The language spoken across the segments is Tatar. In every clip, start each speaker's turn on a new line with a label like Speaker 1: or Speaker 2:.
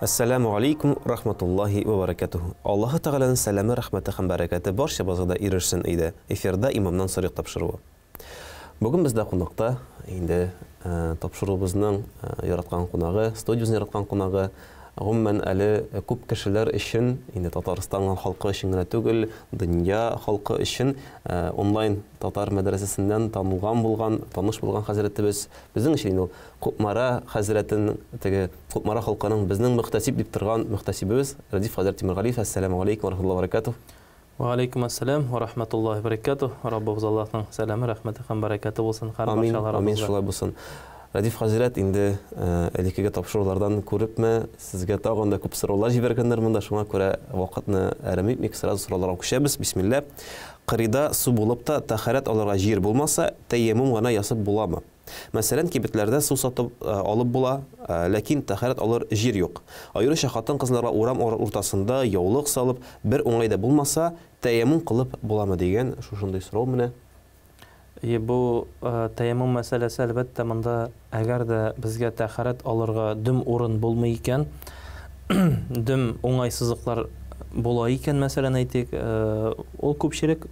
Speaker 1: Әссәләмү алейкум рахматуллаһи вә бәрәкәтүһ. Аллаһы Тәгаләнең сәламе, рәхмәте һәм бәрәкәте барчабызга да ирешсен иде. Эфирда Имамнан сорыйк тапшыруы. Бүген бездә кунакта инде тапшыруыбызның яраткан кунагы, студиябезнең яраткан кунагы, гомумән әле күп кешеләр өчен, инде Татарстан халкы өчен генә түгел, дөнья халкы өчен онлайн татар мәдрәсәсеннән танылган булган, таныш булган хәзрәтебез. Безнең өчен инде ул Кукмара хәзрәтен, теге Кукмара халкының безнең мөхтәсиб дип торган мөхтәсибебез Рәдиф хәзрәт Тимергалиев. Әссәламү алейкум ва рахматуллаһи ва баракатуһ.
Speaker 2: Ва алейкум әссәлам ва рахматуллаһи ва баракатуһ. Раббыбыз Аллаһның сәламе, рәхмәте һәм бәрәкәте булсын һәр
Speaker 1: Амин, амин, шулай булсын. Рәдиф хәзрәт, инде элеккеге тапшырулардан күрепме, сезгә тагын да күп сораулар җибәргәннәр монда, шуңа күрә вакытны әрәм итмик, сразу сорауларга күчәбез. Бисмилла. Кырыйда су булып та, тәһарәт алырга җир булмаса, тәяммум гына ясап буламы? Мәсәлән, кибетләрдә су сатып алып була, ләкин тәһарәт алыр җир юк. Аеруча хатын-кызларга урам уртасында яулык салып, бер уңай да булмаса, тәяммум кылып буламы дигән шушындый сорау менә.
Speaker 2: И бу тәяммум мәсьәләсе, әлбәттә, монда әгәр дә безгә тәһарәт алырга дөм урын булмый икән, дөм уңайсызлыклар була икән, мәсәлән, әйтик, ул күпчелек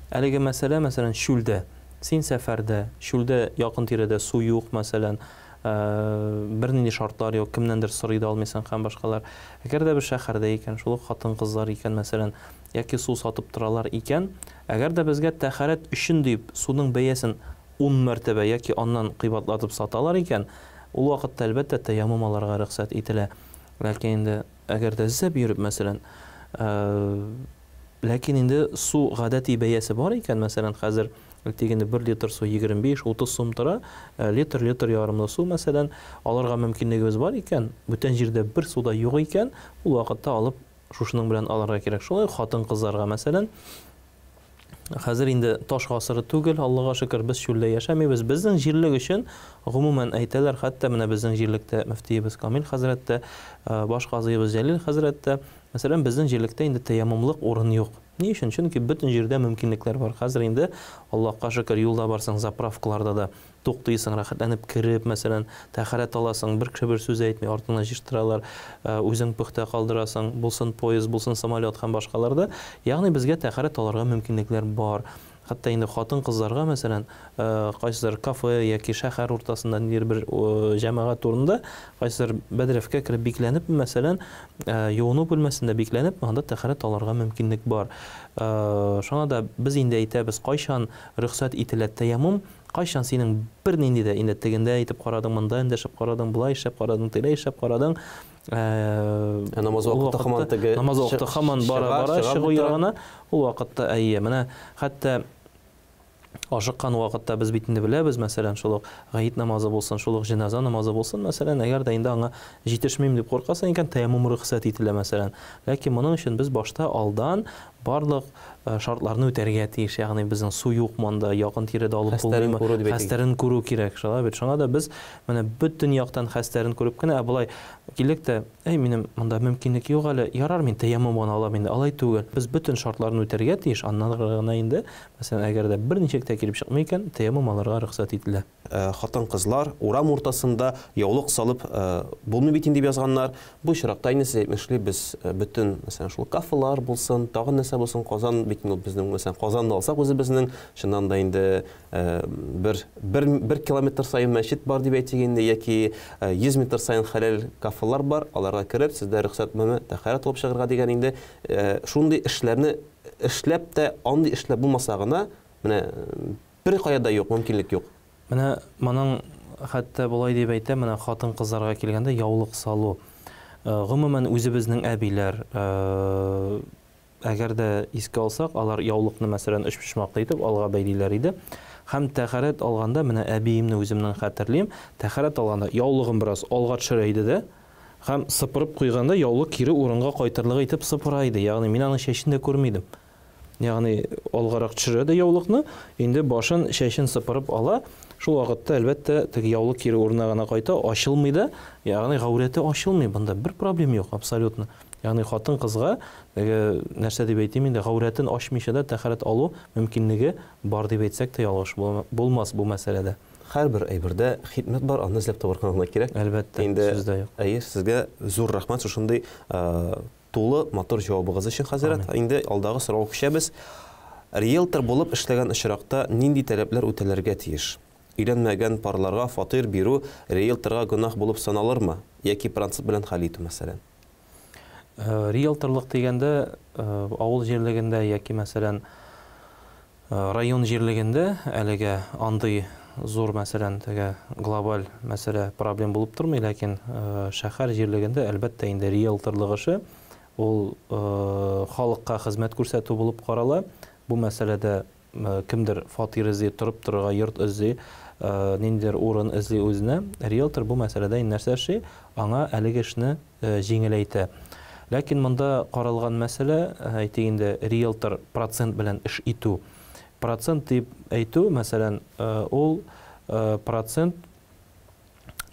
Speaker 2: әлеге мәсьәлә, мәсәлән, чүлдә. Син сәфәрдә, чүлдә, якын-тирәдә су юк, мәсәлән, бернинди шартлар юк, кемнәндер сорый да алмыйсың һәм башкалар. Әгәр дә без шәһәрдә икән, шул ук хатын-кызлар икән, мәсәлән, яки су сатып торалар икән, әгәр дә безгә тәһарәт өчен дип суның бәясен ун мәртәбә яки аннан кыйбатлатып саталар икән, ул вакытта, әлбәттә, тәяммум алырга рөхсәт ителә. Ләкин инде әгәр дә эзләп йөреп, мәсәлән, Ләкин инде су гадәти бәясе бар икән, мәсәлән, хәзер әйтик инде бер литр су 25-30 сум тора, литр, литр ярымлы су, мәсәлән, алырга мөмкинлегебез бар икән, бүтән җирдә бер су да юк икән, ул вакытта алып шушының белән алырга кирәк. Шулай ук хатын-кызларга, мәсәлән, хәзер инде таш гасыры түгел, Аллага шөкер, без чүлдә яшәмибез. Безнең җирлек өчен, гомумән әйтәләр, хәтта менә безнең җирлектә мөфтиебез Камил хәзрәт тә, баш казыебыз Җәлил хәзрәт тә, Мәсәлән, безнең җирлектә инде тәяммумлык урын юк. Ни өчен? Чөнки бөтен җирдә мөмкинлекләр бар. Хәзер инде, Аллаһка шөкер, юлда барсаң, заправкаларда да туктыйсың, рәхәтләнеп кереп, мәсәлән, тәһарәт аласың, бер кеше бер сүз әйтми, артыңнан җыештыралар, үзең пөхтә калдырасың, булсын поезд, булсын самолет һәм башкалар да. Ягъни безгә тәһарәт алырга мөмкинлекләр бар. Хәтта инде хатын-кызларга, мәсәлән, кайсыдыр кафе яки шәһәр уртасында ниндидер бер җәмәгать урынында, кайсыдыр бәдрәфкә кереп бикләнеп, мәсәлән, юыну бүлмәсендә бикләнеп, анда тәһарәт алырга мөмкинлек бар. Шуңа да без инде әйтәбез, кайчан рөхсәт ителә тәяммум, кайчан синең бернинди дә инде тегендә әйтеп карадың, монда эндәшеп карадың, болай эшләп карадың, тегеләй эшләп карадың,
Speaker 1: Ә намаз вакыты һаман теге
Speaker 2: намаз вакыты һаман бара бара чыгу ягына ул вакытта әйе менә хәтта ашыккан вакытта без бит инде беләбез, мәсәлән, шул ук гает намазы булсын, шул ук җеназа намазы булсын, мәсәлән, әгәр дә инде аңа җитешмим дип куркасың икән, тәяммум рөхсәт ителә, мәсәлән. Ләкин моның өчен без башта алдан барлык шартларны үтәргә тиеш, ягъни безнең су юк монда, якын тирәдә алып булмыймы, хәстәрен күрү кирәк, шулай бит. Шуңа да без менә бөтен яктан хәстәрен күреп кенә, ә болай килдек тә, әй, минем монда мөмкинлек юк әле, ярар, мин тәяммум гына алам инде, алай түгел. Без бөтен шартларны үтәргә тиеш, аннан гына инде, мәсәлән, әгәр дә берничек тә килеп чыкмый икән, тәяммум алырга рөхсәт ителә.
Speaker 1: Хатын-кызлар урам уртасында яулык салып булмый бит инде дип язганнар. Бу очракта инде сез әйтмешли, без бөтен, мәсәлән, шул кафелар булсын, тагын нәрсә булсын, Казан бит инде ул безнең, мәсәлән, Казанны алсак үзебезнең, чыннан да инде бер, бер, бер километр саен мәчет бар дип әйтик инде, яки 100 метр саен хәләл кафелар бар, аларга кереп, сездә рөхсәтмеме, тәһарәт алып чыгарга дигән инде шундый эшләрне эшләп тә, андый эшләр булмаса гына, менә Беркая да юк, мөмкинлек юк.
Speaker 2: Менә моның хәтта болай дип әйтәм, менә хатын-кызларга килгәндә яулык салу. Гомумән, үзебезнең әбиләр, әгәр дә искә алсак, алар яулыкны, мәсәлән, өчпочмаклы итеп алга бәйлиләр иде. Һәм тәһарәт алганда, менә әбиемне үземнең хәтерлим, тәһарәт алганда яулыгын бераз алга төшерә иде дә, һәм сыпырып куйганда яулык кире урынга кайтырлык итеп сыпыра иде. Ягъни мин аның чәчен дә күрми идем. Ягъни алгарак төшерә дә яулыкны, инде башын, чәчен сыпырып ала. Шул вакытта, әлбәттә, теге яулык кире урынына гына кайта, ачылмый да, ягъни гаурәте ачылмый. Монда бер проблем юк, абсолютно. Ягъни хатын-кызга теге нәрсә дип әйтим инде, гаурәтен ачмыйча да тәһарәт алу мөмкинлеге бар дип әйтсәк тә ялгыш булмас бу мәсьәләдә.
Speaker 1: Һәрбер әйбердә хикмәт бар, аны эзләп табарга гына кирәк.
Speaker 2: Әлбәттә,
Speaker 1: Инде,
Speaker 2: сүз дә юк.
Speaker 1: Әйе, сезгә зур рәхмәт шушындый тулы, матур җавабыгыз өчен, хәзрәт. Инде алдагы сорауга күчәбез. Риэлтор булып эшләгән очракта нинди таләпләр үтәлергә тиеш? Өйләнмәгән парларга фатир бирү риэлторга гөнаһ булып саналырмы? Яки процент белән хәл итү, мәсәлән?
Speaker 2: Риэлторлык дигәндә, авыл җирлегендә яки, мәсәлән, Район җирлегендә әлегә андый зур, мәсәлән, теге глобаль мәсьәлә, проблем булып тормый, ләкин шәһәр җирлегендә, әлбәттә инде, риэлторлык эше ул халыкка хезмәт күрсәтү булып карала. Бу мәсьәләдә кемдер фатир эзли, торып торырга йорт эзли, ниндидер урын эзли үзенә. Риэлтор бу мәсьәләдә инде нәрсә эшли? Аңа әлеге эшне җиңеләйтә. Ләкин монда каралган мәсьәлә, әйтик инде, риэлтор процент белән эш итү. Процент дип әйтү, мәсәлән, ул процент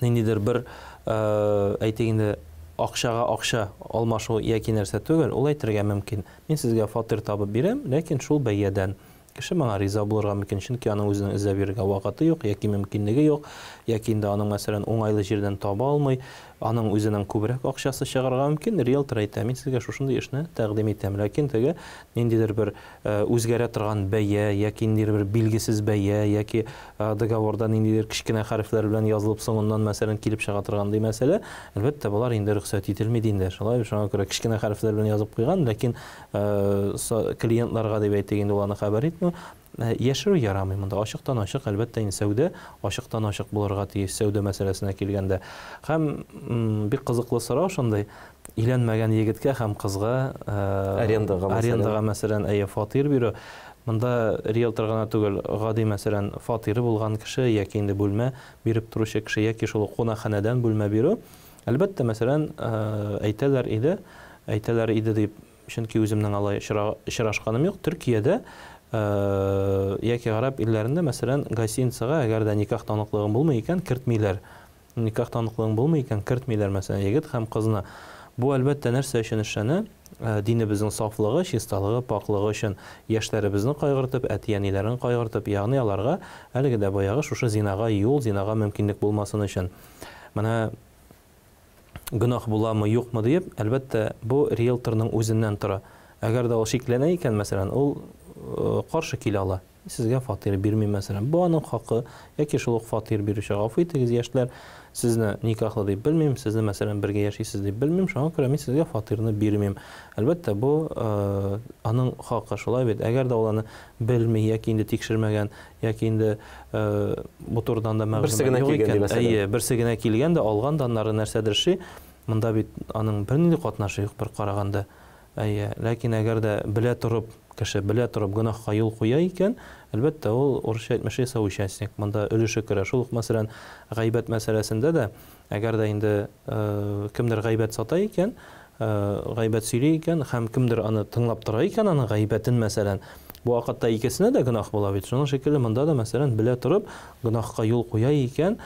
Speaker 2: ниндидер бер, әйтик инде, акчага акча алмашу яки нәрсә түгел, ул әйтергә мөмкин, мин сезгә фатир табып бирәм, ләкин шул бәядән. Кеше моңа риза булырга мөмкин, чөнки аның үзенең эзләп йөрергә вакыты юк яки мөмкинлеге юк, яки инде аның, мәсәлән, уңайлы җирдән таба алмый, аның үзенең күбрәк акчасы чыгарга мөмкин. Риэлтор әйтә, мин сезгә шушындый эшне тәкъдим итәм, ләкин теге ниндидер бер үзгәрә торган бәя яки ниндидер бер билгесез бәя яки договорда ниндидер кечкенә хәрефләр белән язылып соңыннан, мәсәлән, килеп чыга торган ди мәсьәлә, әлбәттә, болар инде рөхсәт ителми ди инде. Шулай бит, шуңа күрә кечкенә хәрефләр белән язып куйган, ләкин клиентларга дип әйтик инде, ул аны хәбәр итми. Яшерү ярамый монда. Ачыктан-ачык, әлбәттә, инде сәүдә ачыктан-ачык булырга тиеш, сәүдә мәсьәләсенә килгәндә. Һәм бик кызыклы сорау шундый, өйләнмәгән егеткә һәм кызга
Speaker 1: арендага, мәсәлән,
Speaker 2: арендага, мәсәлән, әйе, фатир бирү. Монда риэлтор гына түгел, гади, мәсәлән, фатиры булган кеше яки инде бүлмә биреп торучы кеше яки шул ук кунакханәдән бүлмә бирү. Әлбәттә, мәсәлән, әйтәләр иде, әйтәләр иде дип, чөнки үземнең алай очрашканым юк, Төркиядә яки гарәп илләрендә, мәсәлән, гостиницага, әгәр дә никах таныклыгың булмый икән, кертмиләр. Никах таныклыгың булмый икән, кертмиләр, мәсәлән, егет һәм кызны. Бу, әлбәттә, нәрсә өчен эшләнә? Динебезнең сафлыгы, чисталыгы, пакьлыгы өчен, яшьләребезне кайгыртып, әти-әниләрен кайгыртып, ягъни аларга әлеге дә баягы шушы зинага юл, зинага мөмкинлек булмасын өчен. Менә гөнаһ буламы, юкмы диеп, әлбәттә, бу риэлторның үзеннән тора. Әгәр дә ул шикләнә икән, мәсәлән, ул каршы килә ала. Сезгә фатир бирмим, мәсәлән. Бу аның хакы. Яки шул ук фатир бирүче, гафу итегез, яшьләр, сезне никахлы дип белмим, сезне, мәсәлән, бергә яшисез дип белмим, шуңа күрә мин сезгә фатирны бирмим. Әлбәттә, бу аның хакы, шулай бит. Әгәр дә ул аны белми яки инде тикшермәгән, Яки инде бу турыдан да мәгълүмат юк икән. Әйе, берсе генә килгән дә, алган да, аннары нәрсәдер эшли. Монда бит аның бернинди катнашы юк бер караганда. Әйе, ләкин әгәр дә белә торып, кеше белә торып гөнаһка юл куя икән, әлбәттә, ул, урысча әйтмешли, соучастник, монда өлеше керә. Шул ук, мәсәлән, гайбәт мәсьәләсендә дә, Әгәр дә инде кемдер гайбәт сата икән, гайбәт сөйли икән һәм кемдер аны тыңлап тора икән, аның гайбәтен, мәсәлән, бу вакытта икесенә дә гөнаһ була бит. Шуның шикелле монда да, мәсәлән, белә торып гөнаһка юл куя икән,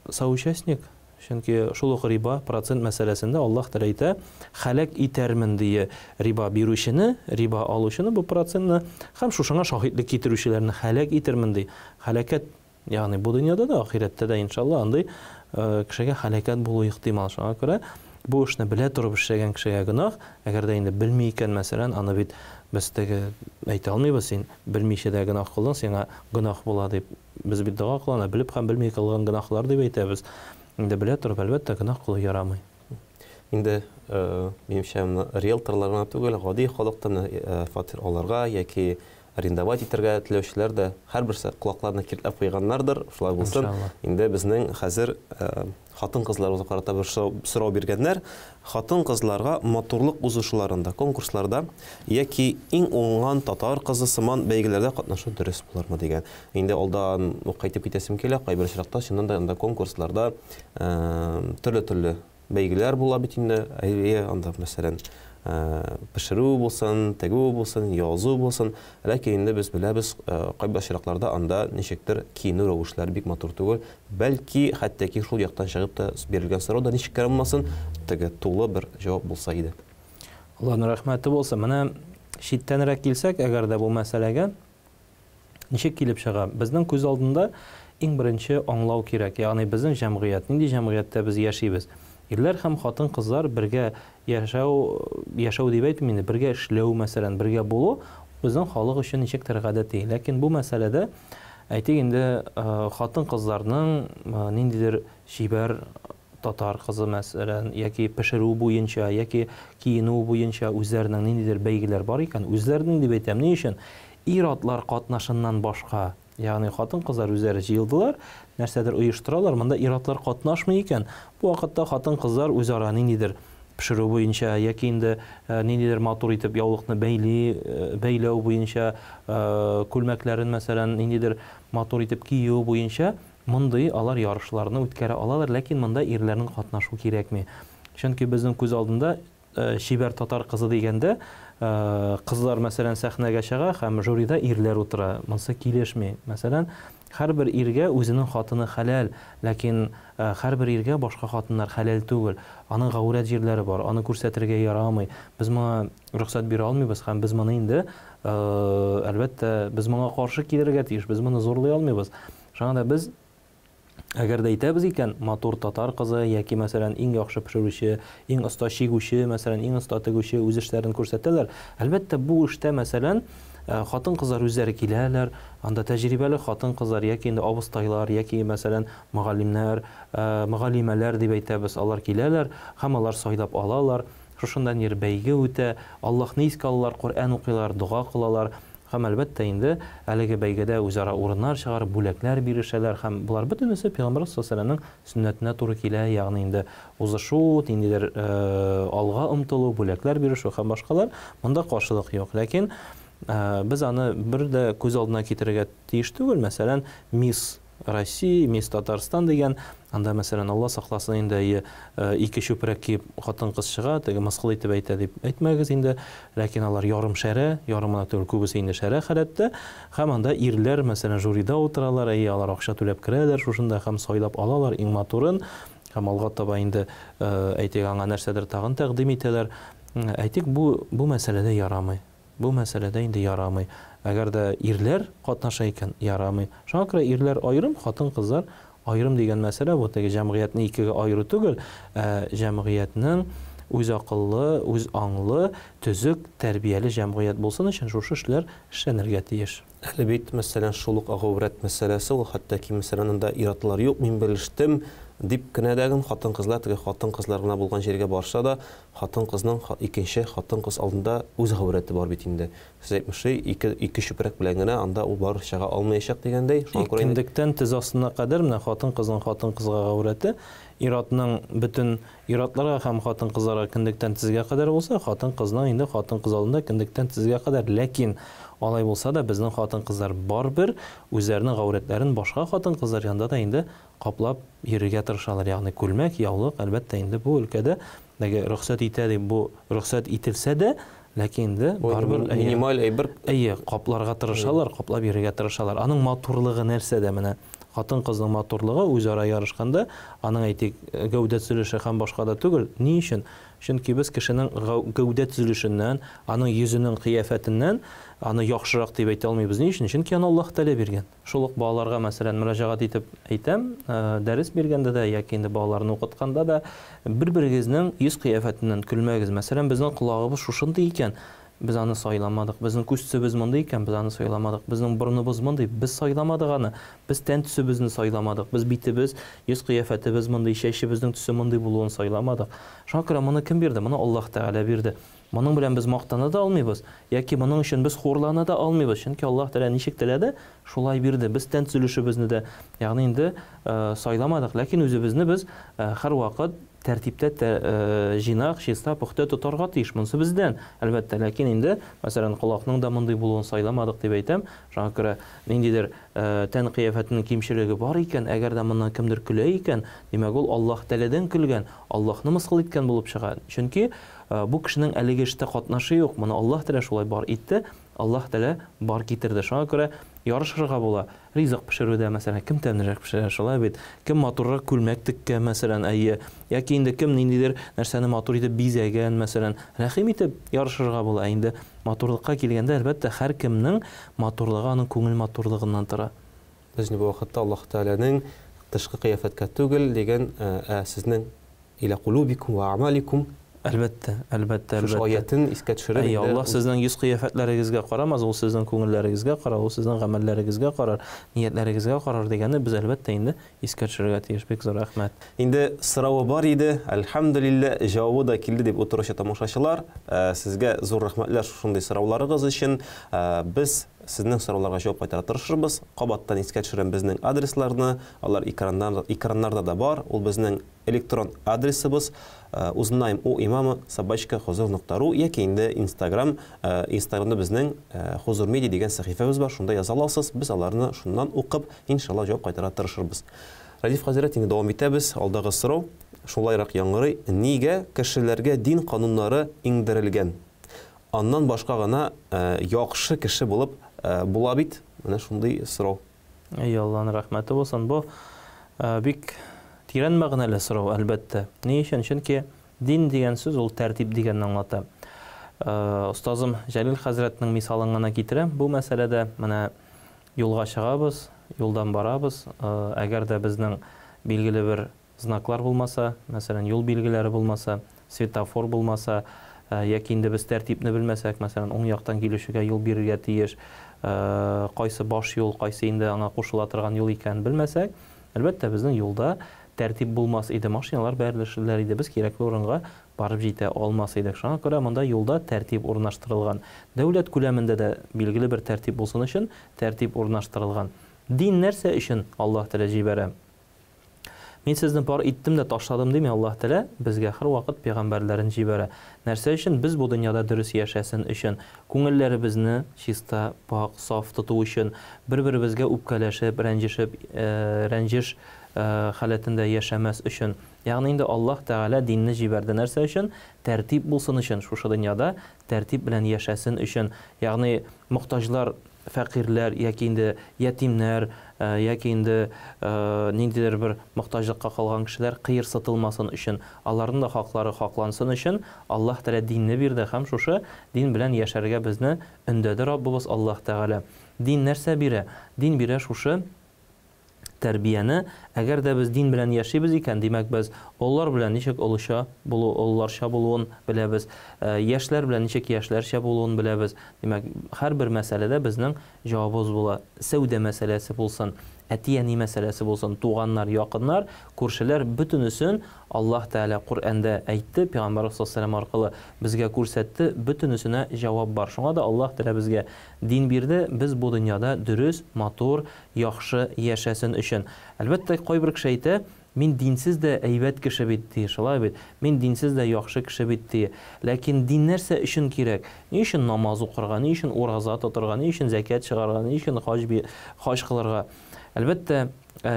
Speaker 2: соучастник. Чөнки шул ук риба, процент мәсьәләсендә Аллаһ Тәгалә әйтә, хәләк итәрмен дие риба бирүчене, риба алучыны бу процентны һәм шушыңа шаһитлек китерүчеләрне хәләк итермен ди. Хәләкәт Ягъни бу дөньяда да, ахирәттә дә, иншалла, андый кешегә һәлакәт булу ихтимал. Шуңа күрә бу эшне белә торып эшләгән кешегә гөнаһ, әгәр дә инде белми икән, мәсәлән, аны бит без теге әйтә алмыйбыз, син белмичә дә гөнаһ кылдың, сиңа гөнаһ була дип. Без бит дога кылганда белеп һәм белми кылган гөнаһлар дип әйтәбез. Инде белә торып, әлбәттә, гөнаһ кылу ярамый.
Speaker 1: Инде, минемчә, моны риэлторлар гына түгел, гади халык та менә фатир алырга яки арендовать итәргә теләүчеләр дә һәрберсе колакларына киртләп куйганнардыр, шулай булсын. Инде безнең хәзер хатын-кызларыбызга карата бер сорау биргәннәр. Хатын-кызларга матурлык узышуларында, конкурсларда яки иң уңган татар кызы сыман бәйгеләрдә катнашу дөрес булырмы дигән. Инде алдан ук әйтеп китәсем килә, кайбер очракта чыннан да анда конкурсларда төрле-төрле бәйгеләр була бит инде. Әйе, анда, мәсәлән, пешерү булсын, тегү булсын, язу булсын. Ләкин инде без беләбез, кайбер очракларда анда ничектер киенү рәвешләре бик матур түгел. Бәлки, хәтта ки шул яктан чыгып та бирелгән сорау да ничек кенә булмасын, теге тулы бер җавап булса иде.
Speaker 2: Аллаһның рәхмәте булсын. Менә читтәнрәк килсәк, әгәр дә бу мәсьәләгә, Ничек килеп чыга? Безнең күз алдында иң беренче аңлау кирәк, ягъни безнең җәмгыять, нинди җәмгыятьтә без яшибез? Ирләр һәм хатын-кызлар бергә яшәү, яшәү дип әйтмим инде, бергә эшләү, мәсәлән, бергә булу безнең халык өчен ничектер гадәти. Ләкин бу мәсьәләдә, әйтик инде, хатын-кызларның ниндидер чибәр татар кызы, мәсәлән, яки пешерү буенча, яки киенү буенча үзләренең ниндидер бәйгеләр бар икән, үзләренең дип әйтәм, ни өчен? Ир-атлар катнашыннан башка, ягъни хатын-кызлар үзләре җыелдылар, нәрсәдер оештыралар, монда ир-атлар катнашмый икән, бу вакытта хатын-кызлар үзара ниндидер пешерү буенча яки инде ниндидер матур итеп яулыкны бәйли, бәйләү буенча, күлмәкләрен, мәсәлән, ниндидер матур итеп кию буенча мондый алар ярышларны үткәрә алалар, ләкин монда ирләрнең катнашу кирәкми. Чөнки безнең күз алдында чибәр татар кызы дигәндә, кызлар, мәсәлән, сәхнәгә чыга һәм жюрида ирләр утыра. Монысы килешми. Мәсәлән, һәрбер иргә үзенең хатыны хәләл, ләкин һәрбер иргә башка хатыннар хәләл түгел. Аның гаурәт җирләре бар, аны күрсәтергә ярамый. Без моңа рөхсәт бирә алмыйбыз һәм без моны инде, әлбәттә, без моңа каршы килергә тиеш, без моны зурлый алмыйбыз. Шуңа да без Әгәр дә әйтәбез икән, матур татар кызы яки, мәсәлән, иң яхшы пешерүче, иң оста чигүче, мәсәлән, иң оста тегүче үз эшләрен күрсәтәләр. Әлбәттә, бу эштә, мәсәлән, хатын-кызлар үзләре киләләр, анда тәҗрибәле хатын-кызлар яки инде абыстайлар, яки, мәсәлән, мөгаллимнәр, мөгаллимәләр дип әйтәбез, алар киләләр һәм алар сайлап алалар. Шушында нир бәйге үтә, Аллаһны искә алалар, Коръән укыйлар, дога кылалар. Һәм, әлбәттә инде, әлеге бәйгедә үзара урыннар чыгарып, бүләкләр бирешәләр һәм болар бөтенесе Пәйгамбәрбез саллаллаһу галәйһи ва сәлләмнең сөннәтенә туры килә, ягъни инде узышу, ниндидер алга омтылу, бүләкләр бирешү һәм башкалар, монда каршылык юк. Ләкин без аны бер дә күз алдына китерергә тиеш түгел, мәсәлән, мисс России, Мисс Татарстан дигән, анда, мәсәлән, Алла сакласын инде, әйе, ике чүпрәк киеп хатын-кыз чыга, теге мыскыл итеп әйтә дип әйтмәгез инде, ләкин алар ярым шәрә, ярым гына түгел, күбесе инде шәрә халәттә, һәм анда ирләр, мәсәлән, жюрида утыралар, әйе, алар акча түләп керәләр шушында һәм сайлап алалар иң матурын, һәм алга таба инде, әйтик, аңа нәрсәдер тагын тәкъдим итәләр. Әйтик, бу, бу мәсьәләдә ярамый. Бу мәсьәләдә инде ярамый. Әгәр дә ирләр катнаша икән, ярамый. Шуңа күрә ирләр аерым, хатын-кызлар аерым дигән мәсьәлә бу теге җәмгыятьне икегә аеру түгел, ә җәмгыятьнең үз акыллы, үз аңлы, төзек, тәрбияле җәмгыять булсын өчен шушы эшләр эшләнергә тиеш.
Speaker 1: Әле бит, мәсәлән, шул ук гаурәт мәсьәләсе, ул хәтта ки, мәсәлән, анда ир-атлар юк, мин белештем, дип кенә дә ген хатын-кызлар теге хатын-кызлар гына булган җиргә барса да, Хатын-кызның икенче хатын-кыз алдында үз гаурәте бар бит инде. Сез әйтмешли, ике, ике чүпрәк белән генә анда ул барыбер чыга алмаячак дигәндәй, шуңа күрә инде.
Speaker 2: Кендектән тез астына кадәр менә хатын-кызның хатын-кызга гаурәте, ир-атның бөтен ир-атларга һәм хатын-кызларга кендектән тезгә кадәр булса, хатын-кызның инде хатын-кыз алдында кендектән тезгә кадәр. Ләкин алай булса да безнең хатын-кызлар барыбер үзләренең гаурәтләрен башка хатын-кызлар янында да инде каплап йөрергә тырышалар, ягъни күлмәк, яулык, әлбәттә инде бу өлкәдә теге рөхсәт итә дип бу рөхсәт ителсә дә, ләкин инде барыбер
Speaker 1: минималь әйбер.
Speaker 2: Әйе, капларга тырышалар, каплап йөрергә тырышалар. Аның матурлыгы нәрсәдә менә? Хатын-кызның матурлыгы үзара ярышканда, аның әйтик, гәүдә төзелеше һәм башка да түгел. Ни өчен? Чөнки без кешенең гәүдә төзелешеннән, аның йөзенең кыяфәтеннән аны яхшырак дип әйтә алмыйбыз. Ни өчен? Чөнки аны Аллаһ Тәгалә биргән. Шул ук балаларга, мәсәлән, мөрәҗәгать итеп әйтәм, дәрес биргәндә дә яки инде балаларны укытканда да, бер-берегезнең йөз-кыяфәтеннән көлмәгез. Мәсәлән, безнең колагыбыз шушындый икән, без аны сайламадык. Безнең күз төсебез мондый икән, без аны сайламадык. Безнең борыныбыз мондый, без сайламадык аны. Без тән төсебезне сайламадык. Без битебез, йөз-кыяфәтебез мондый, чәчебезнең төсе мондый булуын сайламадык. Шуңа күрә моны кем бирде? Моны Аллаһ Тәгалә бирде. Моның белән без мактана да алмыйбыз, яки моның өчен без хурлана да алмыйбыз, чөнки Аллаһ Тәгалә ничек теләде, шулай бирде. Без тән төзелешебезне дә, ягъни инде, сайламадык, ләкин үзебезне без һәрвакыт тәртиптә, җыйнак, чиста, пөхтә тотарга тиеш. Монысы бездән, әлбәттә. Ләкин инде, мәсәлән, колакның да мондый булуын сайламадык дип әйтәм. Шуңа күрә ниндидер тән кыяфәтенең кимчелеге бар икән, әгәр дә моннан кемдер көлә икән, димәк, ул Аллаһ Тәгаләдән көлгән, Аллаһны мыскыл иткән булып чыга. Чөнки Бу кешенең әлеге эштә катнашы юк, моны Аллаһ Тәгалә шулай бар итте, Аллаһ Тәгалә бар китерде. Шуңа күрә Ярышырга була. Ризык пешерүдә, мәсәлән, кем тәмлерәк пешерә, шулай бит? Кем матуррак күлмәк теккән, мәсәлән, әйе. Яки инде кем ниндидер нәрсәне матур итеп бизәгән, мәсәлән. Рәхим итеп ярышырга була. Ә инде матурлыкка килгәндә, әлбәттә, һәркемнең матурлыгы аның күңел матурлыгыннан тора.
Speaker 1: Без инде бу вакытта Аллаһ Тәгаләнең тышкы кыяфәткә түгел дигән, ә сезнең Илә кулубикум вә әгъмаликум.
Speaker 2: Әлбәттә, әлбәттә,
Speaker 1: Шушы
Speaker 2: әлбәттә.
Speaker 1: аятен искә төшереп
Speaker 2: Әйе,
Speaker 1: инде
Speaker 2: Аллаһ сезнең йөз кыяфәтләрегезгә карамас, ул сезнең күңелләрегезгә карар, ул сезнең гамәлләрегезгә карар, ниятләрегезгә карар дигәнне без, әлбәттә инде, искә төшерергә тиеш. Бик зур рәхмәт.
Speaker 1: Инде соравы бар иде, әлхәмдүлилләһ, җавабы да килде дип утыручы тамашачылар, сезгә зур рәхмәтләр шушындый сорауларыгыз өчен. Без сезнең сорауларга җавап кайтара тырышырбыз. Кабаттан искә төшерәм безнең адресларны, алар экраннар, экраннарда да бар. Ул безнең Электрон адресыбыз, узнаем у имама собачка хозур нокта ру яки инде инстаграм, инстаграмда безнең Хозур медиа дигән сәхифәбез бар, шунда яза аласыз, без аларны шуннан укып, иншалла җавап кайтара тырышырбыз. Рәдиф хәзрәт, инде дәвам итәбез. Алдагы сорау шулайрак яңгырый, нигә кешеләргә дин кануннары иңдерелгән? Аннан башка гына яхшы кеше булып була бит? Менә шундый сорау.
Speaker 2: Әй, Алланың рәхмәте булсын. Бу бик тирән мәгънәле сорау, әлбәттә. Ни өчен? Чөнки дин дигән сүз ул тәртип дигәнне аңлата. Остазым Җәлил хәзрәтнең мисалын гына китерәм. Бу мәсьәләдә менә юлга чыгабыз, юлдан барабыз. Әгәр дә безнең билгеле бер Знаклар булмаса, мәсәлән, юл билгеләре булмаса, светофор булмаса, яки инде без тәртипне белмәсәк, мәсәлән, уң яктан килүчегә юл бирергә тиеш, кайсы баш юл, кайсы инде аңа кушыла торган юл икәнен белмәсәк, әлбәттә, безнең юлда тәртип булмас иде, машиналар бәрелешерләр иде, без кирәкле урынга барып җитә алмас идек. Шуңа күрә монда юлда тәртип урнаштырылган. Дәүләт күләмендә дә билгеле бер тәртип булсын өчен тәртип урнаштырылган. Дин нәрсә өчен Аллаһ Тәгалә җибәрә? Мин сезне бар иттем дә ташладым дими Аллаһ Тәгалә, безгә һәрвакыт пәйгамбәрләрен җибәрә. Нәрсә өчен? Без бу дөньяда дөрес яшәсен өчен, күңелләребезне чиста, пакь, саф тоту өчен, бер-беребезгә үпкәләшеп, рәнҗешеп, рәнҗеш халәтендә яшәмәс өчен. Ягъни инде Аллаһ Тәгалә динне җибәрде нәрсә өчен? Тәртип булсын өчен, шушы дөньяда тәртип белән яшәсен өчен. Ягъни мохтаҗлар фәкыйрьләр яки инде ятимнәр, яки инде ниндидер бер мохтаҗлыкка калган кешеләр кыерсытылмасын өчен, аларның да хаклары хаклансын өчен Аллаһ Тәгалә динне бирде һәм шушы дин белән яшәргә безне өндәде Раббыбыз Аллаһ Тәгалә. Дин нәрсә бирә? Дин бирә шушы тәрбияне, әгәр дә без дин белән яшибез икән, димәк, без олылар белән ничек олыча булу, олыларча булуын беләбез, яшьләр белән ничек яшьләрчә булуын беләбез. Димәк, һәрбер мәсьәләдә безнең җавабыбыз була. Сәүдә мәсьәләсе булсын, әти-әни мәсьәләсе булсын, туганнар, якыннар, күршеләр, бөтенесен Аллаһ Тәгалә Коръәндә әйтте, Пәйгамбәребез саллаллаһу галәйһи ва сәлләм аркылы безгә күрсәтте, бөтенесенә җавап бар. Шуңа да Аллаһ Тәгалә безгә дин бирде, без бу дөньяда дөрес, матур, яхшы яшәсен өчен. Әлбәттә, кайбер кеше әйтә, мин динсез дә әйбәт кеше бит, ди, шулай бит? Мин динсез дә яхшы кеше бит, ди. Ләкин дин нәрсә өчен кирәк? Ни өчен намаз укырга, ни өчен ураза тотырга, ни өчен зәкят чыгарырга, ни өчен хаҗ би, хаҗ кылырга? Әлбәттә,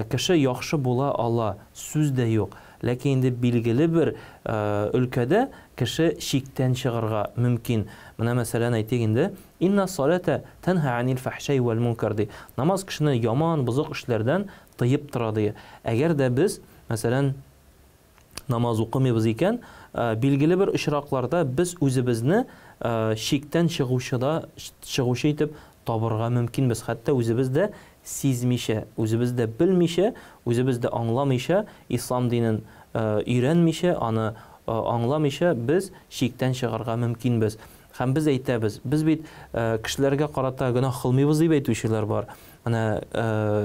Speaker 2: кеше яхшы була ала, сүз дә юк. Ләкин инде билгеле бер өлкәдә кеше чиктән чыгарга мөмкин. Менә, мәсәлән, әйтик инде, Инна саләтә тәнһә анил фәхшәи вәл мункар, ди. Намаз кешене яман, бозык эшләрдән тыеп тора, ди. Әгәр дә без, мәсәлән, намаз укымыйбыз икән, билгеле бер очракларда без үзебезне чиктән чыгучыда чыгучы итеп табырга мөмкинбез, хәтта үзебез дә сизмичә, үзебез дә белмичә, үзебез дә аңламыйча, ислам динен өйрәнмичә, аны аңламыйча без чиктән чыгарга мөмкинбез. Һәм без әйтәбез, без бит кешеләргә карата гөнаһ кылмыйбыз дип әйтүчеләр бар. Менә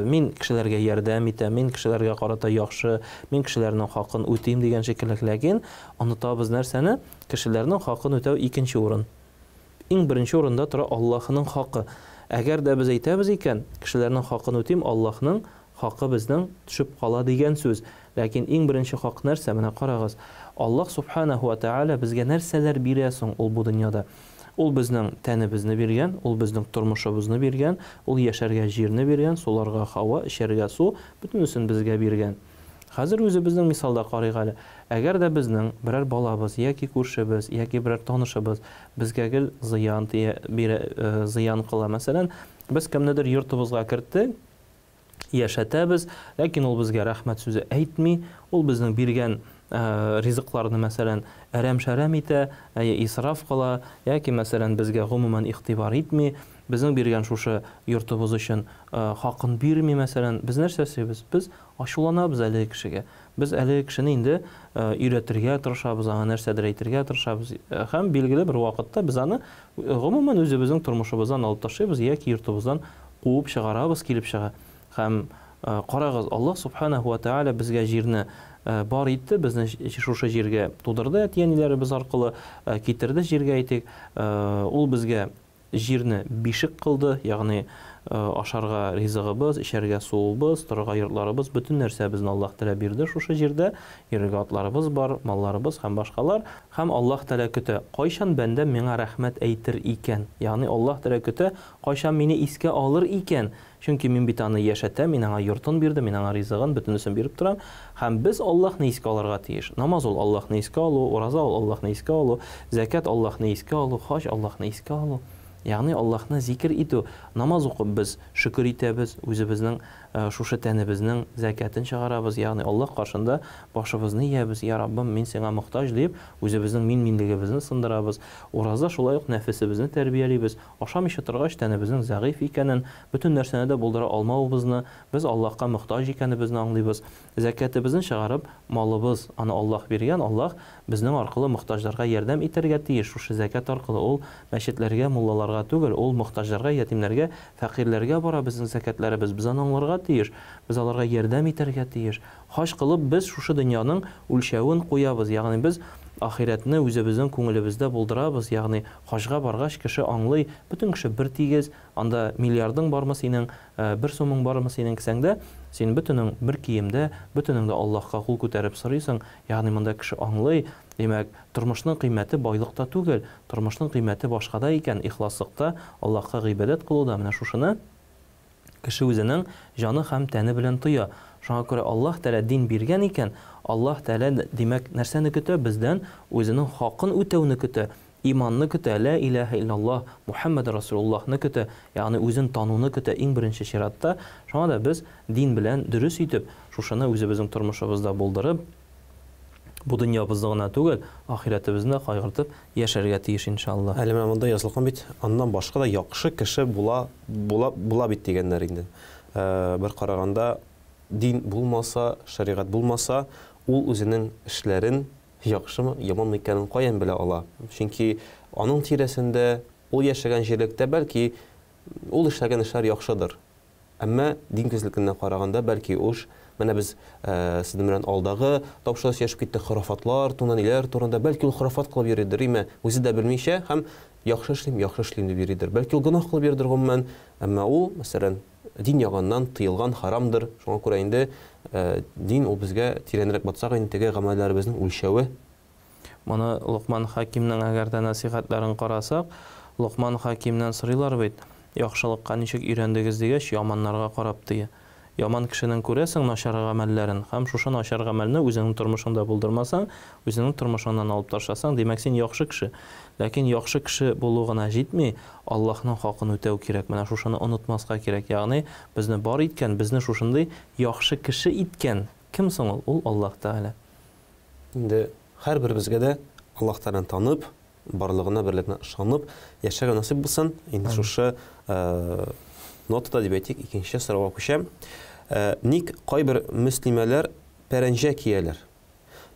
Speaker 2: мин кешеләргә ярдәм итәм, мин кешеләргә карата яхшы, мин кешеләрнең хакын үтим дигән шикелле. Ләкин онытабыз нәрсәне? Кешеләрнең хакын үтәү икенче урын. Иң беренче урында тора Аллаһының хакы. Әгәр дә без әйтәбез икән, кешеләрнең хакын үтим, Аллаһның хакы безнең төшеп кала дигән сүз. Ләкин иң беренче хак нәрсә? Менә карагыз, Аллаһ Субханәһү вә Тәгалә безгә нәрсәләр бирә соң ул бу дөньяда? Ул безнең тәнебезне биргән, ул безнең тормышыбызны биргән, ул яшәргә җирне биргән, суларга һава, эчәргә су, бөтенесен безгә биргән. Хәзер үзебезнең мисалда карыйк әле. Әгәр дә безнең берәр балабыз яки күршебез, яки берәр танышыбыз безгә гел зыян тия, бирә, зыян кыла, мәсәлән, Без кемнедер йортыбызга керттек, яшәтәбез, ләкин ул безгә рәхмәт сүзе әйтми, ул безнең биргән ризыкларны, мәсәлән, әрәм-шәрәм итә, исраф кыла, яки, мәсәлән, безгә гомумән игътибар итми, безнең биргән шушы йортыбыз өчен хакын бирми, мәсәлән, без нәрсә эшлибез? Без ачуланабыз әлеге кешегә. Без әлеге кешене инде өйрәтергә тырышабыз, аңа нәрсәдер әйтергә тырышабыз. Һәм билгеле бер вакытта без аны гомумән үзебезнең тормышыбыздан алып ташлыйбыз яки йортыбыздан куып чыгарабыз килеп чыга. Һәм карагыз, Аллаһ Субханаһу ва Тааля безгә җирне бар итте, безне шушы җиргә тудырды әти-әниләребез аркылы, китерде җиргә әйтик. Ул безгә җирне бишек кылды, ягъни ашарга ризыгыбыз, эчәргә суыбыз, торырга йортларыбыз, бөтен нәрсәбезне Аллаһ Тәгалә бирде шушы җирдә, йөрергә атларыбыз бар, малларыбыз һәм башкалар. Һәм Аллаһ Тәгалә көтә, кайчан бәндәм миңа рәхмәт әйтер икән? Ягъни Аллаһ Тәгалә көтә, кайчан мине искә алыр икән? Чөнки мин бит аны яшәтәм, мин аңа йортын бирдем, мин аңа ризыгын, бөтенесен биреп торам. Һәм без Аллаһны искә алырга тиеш. Намаз ул Аллаһны искә алу, ураза ул Аллаһны искә алу, зәкят Аллаһны искә алу, хаҗ Аллаһны искә алу. Ягъни Аллаһны зикер итү. Намаз укып без шөкер итәбез, үзебезнең шушы тәнебезнең зәкятен чыгарабыз, ягъни Аллаһ каршында башыбызны иябез, Я Раббым, мин сиңа мохтаҗ дип, үзебезнең мин-минлегебезне сындырабыз. Ураза шулай ук нәфесебезне тәрбиялибез. Ашамыйча торгач, тәнебезнең зәгыйфь икәнен, бөтен нәрсәне дә булдыра алмавыбызны, без Аллаһка мохтаҗ икәнебезне аңлыйбыз. Зәкятебезне чыгарып, малыбыз, аны Аллаһ биргән, Аллаһ безнең аркылы мохтаҗларга ярдәм итәргә тиеш, шушы зәкят аркылы ул мәчетләргә, муллаларга түгел, ул мохтаҗларга, ятимнәргә, фәкыйрьләргә бара безнең зәкятләребез, без аны аңларга тиеш, без аларга ярдәм итәргә тиеш. Хаҗ кылып, без шушы дөньяның үлчәвен куябыз, ягъни без ахирәтне үзебезнең күңелебездә булдырабыз, ягъни хаҗга баргач кеше аңлый, бөтен кеше бертигез, анда миллиардың бармы синең, бер сумың бармы синең кесәңдә, син бөтенең бер киемдә, бөтенең дә Аллаһка кул күтәреп сорыйсың, ягъни монда кеше аңлый, димәк, тормышның кыйммәте байлыкта түгел, тормышның кыйммәте башкада икән, ихласлыкта, Аллаһка гыйбадәт кылуда, менә шушыны Кеше үзенең җаны һәм тәне белән тоя. Шуңа күрә Аллаһ Тәгалә дин биргән икән, Аллаһ Тәгалә, димәк, нәрсәне көтә? Бездән үзенең хакын үтәүне көтә, иманны көтә, Лә иләһә илляллаһ, Мухәммәд Расулуллаһны көтә, ягъни үзен тануны көтә иң беренче чиратта. Шуңа да без дин белән дөрес итеп, шушыны үзебезнең тормышыбызда булдырып, бу дөньябызны гына түгел, ахирәтебезне дә кайгыртып яшәргә тиеш, иншалла.
Speaker 1: Әле менә монда язылган бит, аннан башка да яхшы кеше була, була, була бит дигәннәр инде. Бер караганда, дин булмаса, шәригать булмаса, ул үзенең эшләрен яхшымы, яманмы икәнен каян белә ала? Чөнки аның тирәсендә, ул яшәгән җирлектә бәлки ул эшләгән эшләр яхшыдыр. Әмма дин күзлегеннән караганда, бәлки уж менә без сезнең белән алдагы тапшыруда сөйләшеп киттек хорафатлар турында, ниләр турында, бәлки ул хорафат кылып йөридер, име, үзе дә белмичә һәм яхшы эшлим, яхшы эшлим дип йөридер. Бәлки ул гөнаһ кылып йөридер гомумән, әмма ул, мәсәлән, дин ягыннан тыелган харамдыр. Шуңа күрә инде дин ул безгә тирәнрәк батсак инде теге гамәлләребезнең үлчәве.
Speaker 2: Моны Локман Хәкимнең әгәр дә нәсыйхәтләрен карасак, Локман Хәкимнән сорыйлар бит, яхшылыкка ничек өйрәндегез дигәч, яманнарга карап ди. Яман кешенең күрәсең начар гамәлләрен һәм шушы начар гамәлне үзеңнең тормышыңда булдырмасаң, үзеңнең тормышыңнан алып ташласаң, димәк, син яхшы кеше. Ләкин яхшы кеше булу гына җитми, Аллаһның хакын үтәү кирәк. Менә шушыны онытмаска кирәк. Ягъни, безне бар иткән, безне шушындый яхшы кеше иткән кем соң ул? Ул Аллаһ Тәгалә.
Speaker 1: Инде һәрберебезгә дә Аллаһ Тәгаләне танып, барлыгына, берлегенә ышанып яшәргә насыйп булсын. Инде шушы нотада дип әйтик, икенче сорауга күчәм. Ник кайбер мөслимәләр пәрәнҗә кияләр?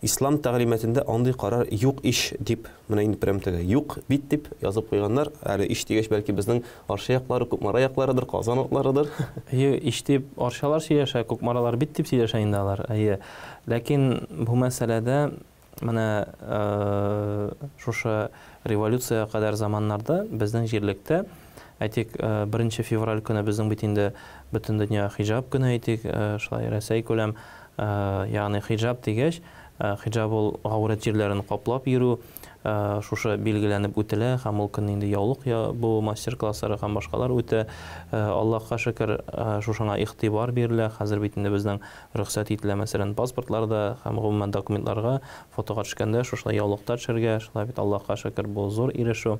Speaker 1: Ислам тәгълиматында андый карар юк ич дип, менә инде прям теге юк бит дип язып куйганнар. Әле ич дигәч, бәлки безнең Арча яклары, Кукмара якларыдыр, Казан атларыдыр.
Speaker 2: Әйе, ич дип арчалар сөйләшә, кукмаралар бит дип сөйләшә инде алар. Әйе. Ләкин бу мәсьәләдә менә шушы революциягә кадәр заманнарда безнең җирлектә, әйтик, беренче февраль көне безнең бит инде Бөтендөнья хиҗап көне әйтик, шулай Рәсәй күләм, ягъни хиҗап дигәч, Хиҗаб ул гаурәт җирләрен каплап йөрү, шушы билгеләнеп үтелә һәм ул көнне инде яулык ябу мастер-класслары һәм башкалар үтә. Аллаһка шөкер, шушыңа игътибар бирелә. Хәзер бит инде безнең рөхсәт ителә, мәсәлән, паспортларда һәм гомумән документларга фотога төшкәндә шушылай яулыкта төшергә. Шулай бит, Аллаһка шөкер, бу зур ирешү.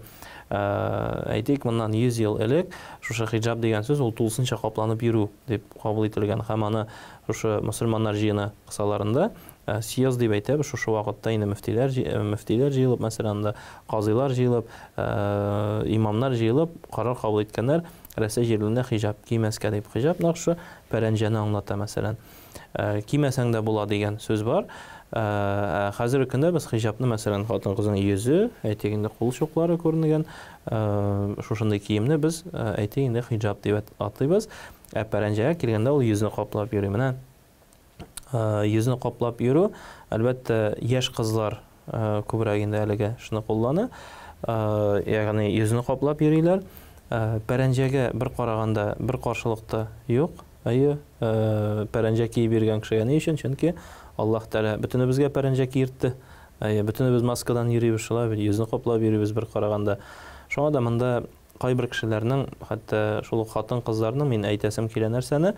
Speaker 2: Әйтик, моннан 100 ел элек шушы хиҗаб дигән сүз ул тулысынча капланып йөрү дип кабул ителгән һәм аны шушы мөселманнар җыены кысаларында съезд дип әйтәбез, шушы вакытта инде мөфтиләр мөфтиләр җыелып, мәсәлән, анда казыйлар җыелып, имамнар җыелып, карар кабул иткәннәр, Рәсәй җирлегендә хиҗаб кимәскә дип. Хиҗаб нәкъ шушы пәрәнҗәне аңлата, мәсәлән. Кимәсәң дә була дигән сүз бар. Ә хәзерге көндә без хиҗабны, мәсәлән, хатын-кызның йөзе, әйтик инде, кул чуклары күренгән, шушындый киемне без, әйтик инде, хиҗаб дип атыйбыз. Ә пәрәнҗәгә килгәндә ул йөзне каплап йөри. Менә йөзне каплап йөрү, әлбәттә, яшь кызлар күбрәк инде әлеге шуны куллана. Ягъни йөзне каплап йөриләр. Пәрәнҗәгә бер караганда бер каршылык та юк. Әйе, пәрәнҗә киеп йөргән кешегә ни өчен? Чөнки Аллаһ Тәгалә бөтенебезгә пәрәнҗә киертте. Әйе, бөтенебез маскадан йөрибез, шулай бит, йөзне каплап йөрибез бер караганда. Шуңа да монда кайбер кешеләрнең, хәтта шул ук хатын-кызларның, мин әйтәсем килә нәрсәне,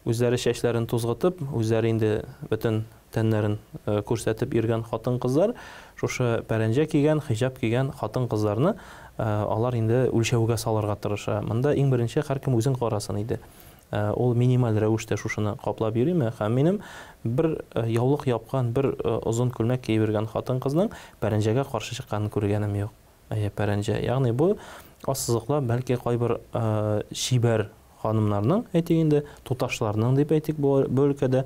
Speaker 2: үзләре чәчләрен тузгытып, үзләре инде бөтен тәннәрен күрсәтеп йөргән хатын-кызлар, шушы пәрәнҗә кигән, хиҗап кигән хатын-кызларны алар инде үлчәүгә салырга тырыша. Монда иң беренче һәркем үзен карасын иде. Ул минималь рәвештә шушыны каплап йөриме? Һәм минем бер яулык япкан, бер озын күлмәк киеп йөргән хатын-кызның пәрәнҗәгә каршы чыкканын күргәнем юк. Әйе, пәрәнҗә. Ягъни бу ассызыклап, бәлки кайбер чибәр ханымнарның, әйтик инде, туташларның дип әйтик бу, бу өлкәдә,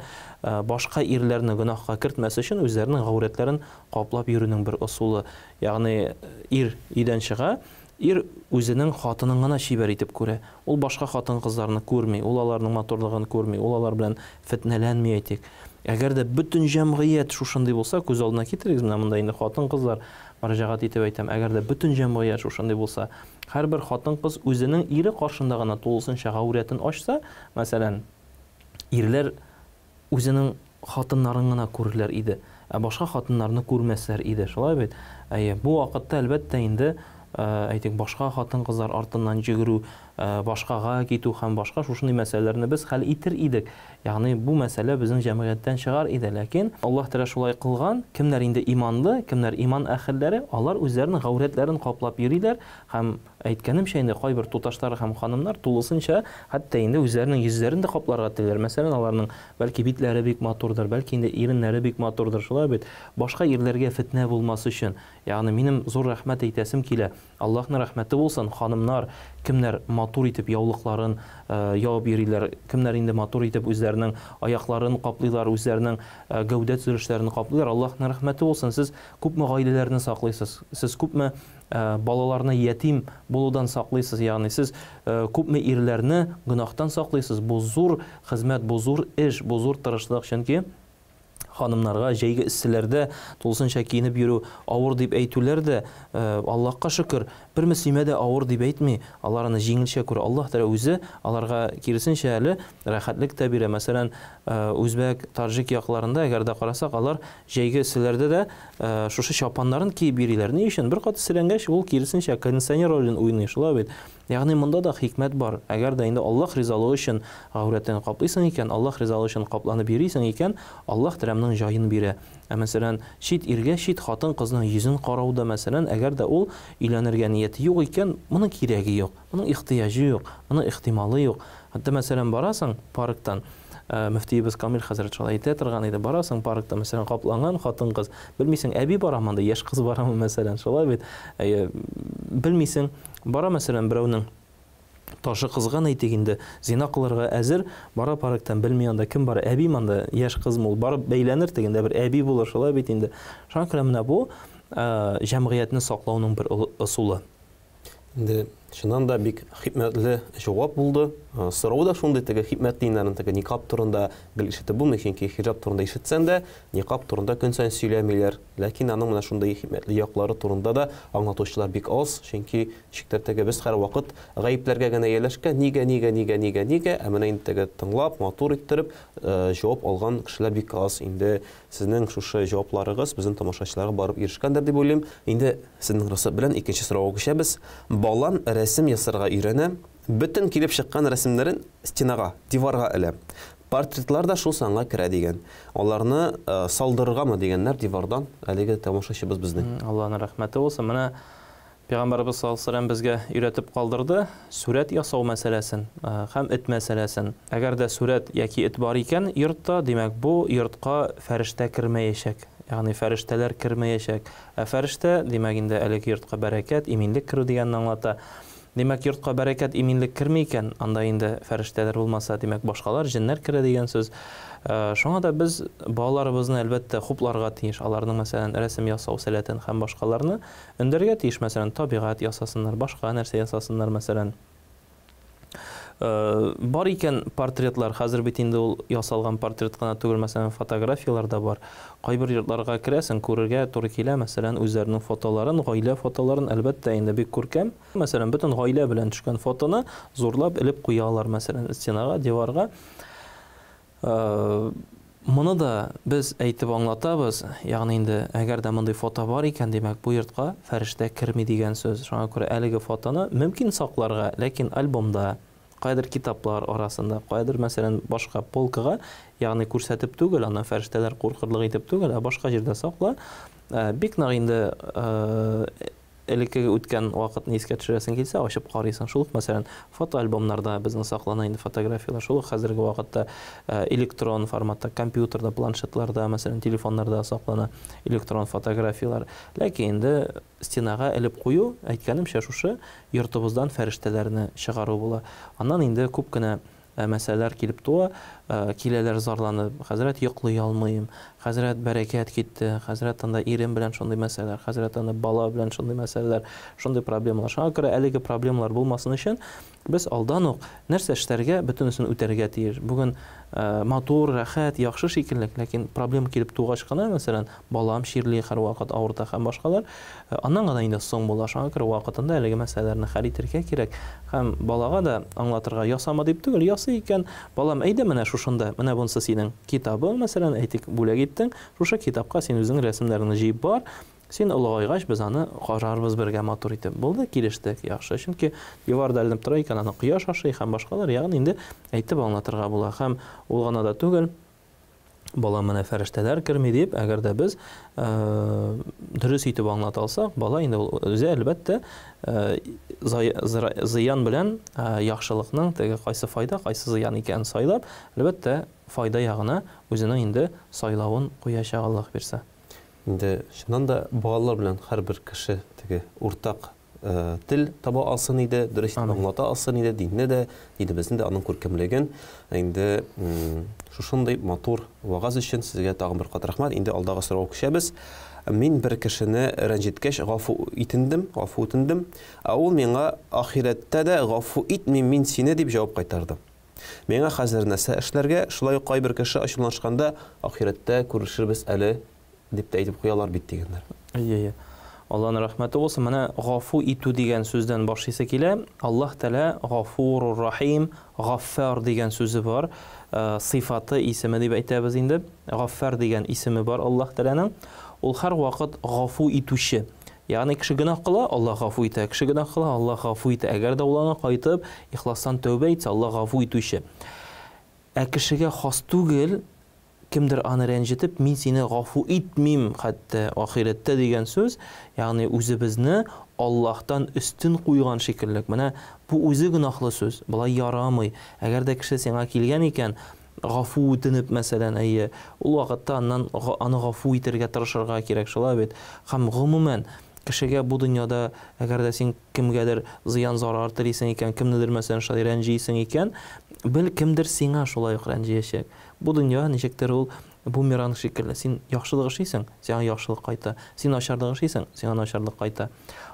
Speaker 2: башка ирләрне гөнаһка кертмәс өчен үзләренең гаурәтләрен каплап йөрүнең бер ысулы. Ягъни ир өйдән чыга, ир үзенең хатынын гына чибәр итеп күрә. Ул башка хатын-кызларны күрми, ул аларның матурлыгын күрми, ул алар белән фетнәләнми, әйтик. Әгәр дә бөтен җәмгыять шушындый булса, күз алдына китерегез, менә монда инде хатын-кызлар, мөрәҗәгать итеп әйтәм, әгәр дә бөтен җәмгыять шушындый булса, һәрбер хатын-кыз үзенең ире каршында гына тулысынча гаурәтен ачса, мәсәлән, ирләр үзенең хатыннарын гына күрерләр иде, ә башка хатыннарны күрмәсләр иде, шулай бит? Әйе, бу вакытта, әлбәттә инде, әйтик, башка хатын-кызлар артыннан йөгерү, башкага китү һәм башка шушындый мәсьәләләрне без хәл итер идек. Ягъни бу мәсьәлә безнең җәмгыятьтән чыгар иде. Ләкин Аллаһ Тәгалә шулай кылган, кемнәр инде иманлы, кемнәр иман әһелләре, алар үзләренең гаурәтләрен каплап йөриләр һәм, әйткәнемчә инде, кайбер туташлар һәм ханымнар тулысынча хәтта инде үзләренең йөзләрен дә капларга телиләр. Мәсәлән, аларның бәлки битләре бик матурдыр, бәлки инде иреннәре бик матурдыр, шулай бит? Башка ирләргә фетнә булмас өчен. Ягъни минем зур рәхмәт әйтәсем килә. Аллаһның рәхмәте булсын, ханымнар, кемнәр матур итеп яулыкларын ябып йөриләр, кемнәр инде матур итеп үзләренең аякларын каплыйлар, үзләренең гәүдә төзелешләрен каплыйлар, Аллаһның рәхмәте булсын, сез күпме гаиләләрне саклыйсыз, сез күпме балаларны ятим булудан саклыйсыз, ягъни сез күпме ирләрне гөнаһтан саклыйсыз, бу зур хезмәт, бу зур эш, бу зур тырышлык, чөнки ханымнарга җәйге эсселәрдә тулысынча киенеп йөрү авыр дип әйтүләр дә, Аллаһка шөкер, бер мөслимә дә авыр дип әйтми, алар аны җиңелчә күрә. Аллаһ Тәгалә үзе аларга киресенчә әле рәхәтлек тә бирә. Мәсәлән, үзбәк, таҗик якларында, әгәр дә карасак, алар җәйге эсселәрдә дә шушы чапаннарын киеп йөриләр. Ни өчен? Бер кат эсселәнгәч, ул киресенчә кондиционер ролен уйный, шулай бит? Ягъни монда да хикмәт бар. Әгәр дә инде Аллаһ ризалыгы өчен гаурәтеңне каплыйсың икән, Аллаһ ризалыгы өчен капланып йөрисең икән, Аллаһ Тәгаләмнең җаен бирә. Ә мәсәлән, чит иргә чит хатын-кызның йөзен карау да, мәсәлән, әгәр дә ул өйләнергә нияте юк икән, моның кирәге юк, моның ихтыяҗы юк, моның ихтималы юк. Хәтта, мәсәлән, барасың парктан, мөфтиебез Камил хәзрәт шулай әйтә торган иде, барасың паркта, мәсәлән, капланган хатын-кыз, белмисең, әби барамы анда, яшь кыз барамы, мәсәлән, шулай бит? Әйе, белмисең. Бара, мәсәлән, берәүнең ташы кызган, әйтик инде, зина кылырга әзер, бара парктан, белми анда кем бар, әбиме анда, яшь кызмы ул, барып бәйләнер тегендә бер әби булыр, шулай бит инде. Шуңа күрә менә бу җәмгыятьне саклауның бер ысулы.
Speaker 1: Инде Чыннан да бик хикмәтле җавап булды. Сорау да шундый теге хикмәтле инде, теге никаб турында гел ишетеп булмый, чөнки хиҗаб турында ишетсәң дә, никаб турында көн саен сөйләмиләр. Ләкин аның менә шундый хикмәтле яклары турында да аңлатучылар бик аз, чөнки ничектер теге без һәрвакыт гаепләргә генә ияләшкән, нигә, нигә, нигә, нигә, нигә, ә менә инде теге тыңлап, матур иттереп җавап алган кешеләр бик аз. Инде сезнең шушы җавапларыгыз безнең тамашачыларга барып ирешкәндер дип уйлыйм. Инде сезнең рөхсәт белән икенче сорауга күчәбез. Балам рәсем ясарга өйрәнә, бөтен килеп чыккан рәсемнәрен стенага, диварга элә. Портретлар да шул санга керә дигән. Аларны салдырыргамы дигәннәр дивардан, әлеге тамашачыбыз безнең.
Speaker 2: Аллаһның рәхмәте булсын. Менә Пәйгамбәребез саллаллаһу алейһи ва сәлләм безгә өйрәтеп калдырды сурәт ясау мәсьәләсен һәм эт мәсьәләсен. Әгәр дә сурәт яки эт бар икән йортта, димәк, бу йортка фәрештә кермәячәк. Ягъни фәрештәләр кермәячәк. Ә фәрештә, димәк инде, әлеге йортка бәрәкәт, иминлек керү дигәнне аңлата. Димәк, йортка бәрәкәт, иминлек керми икән, анда инде фәрештәләр булмаса, димәк, башкалар, җеннәр керә дигән сүз. Шуңа да без балаларыбызны, әлбәттә, хупларга тиеш. Аларның, мәсәлән, рәсем ясау сәләтен һәм башкаларны өндәргә тиеш, мәсәлән, табигать ясасыннар, башка нәрсә ясасыннар, мәсәлән. Бар икән портретлар, хәзер бит инде ул ясалган портрет кына түгел, мәсәлән, фотографияләр дә бар. Кайбер йортларга керәсең, күрергә туры килә, мәсәлән, үзләренең фотоларын, гаилә фотоларын, әлбәттә, инде бик күркәм. Мәсәлән, бөтен гаилә белән төшкән фотоны зурлап элеп куялар, мәсәлән, стенага, диварга. Моны да без әйтеп аңлатабыз, ягъни инде әгәр дә мондый фото бар икән, димәк, бу йортка фәрештә керми дигән сүз. Шуңа күрә әлеге фотоны мөмкин сакларга, ләкин альбомда, каядыр китаплар арасында, каядыр, мәсәлән, башка полкага, ягъни күрсәтеп түгел, аннан фәрештәләр куркырлык итеп түгел, ә башка җирдә сакла. Бик нык инде Элеккеге үткән вакытны искә төшерәсең килсә, ачып карыйсың. Шул ук, мәсәлән, фотоальбомнарда безнең саклана инде фотографияләр. Шул ук хәзерге вакытта электрон форматта, компьютерда, планшетларда, мәсәлән, телефоннарда саклана электрон фотографияләр. Ләкин инде стенага элеп кую, әйткәнемчә, шушы йортыбыздан фәрештәләрне чыгару була. Аннан инде күп кенә Мәсьәләләр килеп туа, киләләр зарланып, хәзрәт, йоклый алмыйм, хәзрәт, бәрәкәт китте, хәзрәт, анда ирем белән шундый мәсьәләләр, хәзрәт, анда бала белән шундый мәсьәләләр, шундый проблемалар. Шуңа күрә әлеге проблемалар булмасын өчен без алдан ук нәрсә эшләргә, бөтенесен үтәргә тиеш. Бүген матур, рәхәт, яхшы шикелле, ләкин проблема килеп тугач кына, мәсәлән, балам чирли, һәрвакыт авырта һәм башкалар, аннан гына инде соң була. Шуңа күрә вакытында әлеге мәсьәләләрне хәл итәргә кирәк. Һәм балага да аңлатырга, ясама дип түгел, ясый икән, балам, әйдә менә шушында, менә монысы синең китабың, мәсәлән, әйтик, бүләк иттең, шушы китапка син үзеңнең рәсемнәреңне җыеп бар, син олыгайгач, без аны карарбыз бергә матур итеп. Булды, килештек, яхшы. Чөнки диварда эленеп тора икән, аны кояш ашый һәм башкалар, ягъни инде әйтеп аңлатырга була. Һәм ул гына да түгел, бала менә фәрештәләр керми дип, әгәр дә без дөрес итеп аңлата алсак, бала инде ул үзе әлбәттә зыян белән яхшылыкның теге кайсы файда, кайсы зыян икәнен сайлап, әлбәттә, файда ягына үзенең инде сайлавын куячак, Аллаһ бирсә.
Speaker 1: Инде чыннан да балалар белән һәрбер кеше теге уртак тел таба алсын иде, дөрес итеп аңлата алсын иде динне дә, динебезне дә, аның күркәмлеген. Инде шушындый матур вагаз өчен сезгә тагын бер кат рәхмәт. Инде алдагы сорауга күчәбез. Мин бер кешене рәнҗеткәч, гафу итендем, гафу үтендем. Ә ул миңа ахирәттә дә гафу итмим мин сине дип җавап кайтарды. Миңа хәзер нәрсә эшләргә? Шулай ук кайбер кеше ачуланышканда ахирәттә күрешербез әле дип тә әйтеп куялар бит дигәннәр.
Speaker 2: Әйе, әйе. Алланың рәхмәте булсын. Менә гафу итү дигән сүздән башлыйсы килә. Аллаһ Тәгалә Гафурур Рахим, Гаффар дигән сүзе бар. Сыйфаты, исеме дип әйтәбез инде. Гаффар дигән исеме бар Аллаһ Тәгаләнең. Ул һәрвакыт гафу итүче. Ягъни кеше гөнаһ кыла, Аллаһ гафу итә. Кеше гөнаһ кыла, Аллаһ гафу итә. Әгәр дә ул аңа кайтып, ихластан тәүбә итсә, Аллаһ гафу итүче. Ә кешегә хас түгел, кемдер аны рәнҗетеп, мин сине гафу итмим, хәтта ахирәттә дигән сүз, ягъни үзебезне Аллаһтан өстен куйган шикеллек. Менә бу үзе гөнаһлы сүз, болай ярамый. Әгәр дә кеше сиңа килгән икән, гафу үтенеп, мәсәлән, әйе, ул вакытта аннан аны гафу итәргә тырышырга кирәк, шулай бит? Һәм гомумән, Кешегә бу дөньяда, әгәр дә син кемгәдер зыян-зарар телисең икән, кемнедер, мәсәлән, шулай рәнҗисең икән, бел, кемдер сиңа шулай ук рәнҗиячәк. Бу дөнья ничектер ул бумеранг шикелле. Син яхшылык эшлисең, сиңа яхшылык кайта. Син начарлык эшлисең, сиңа начарлык кайта.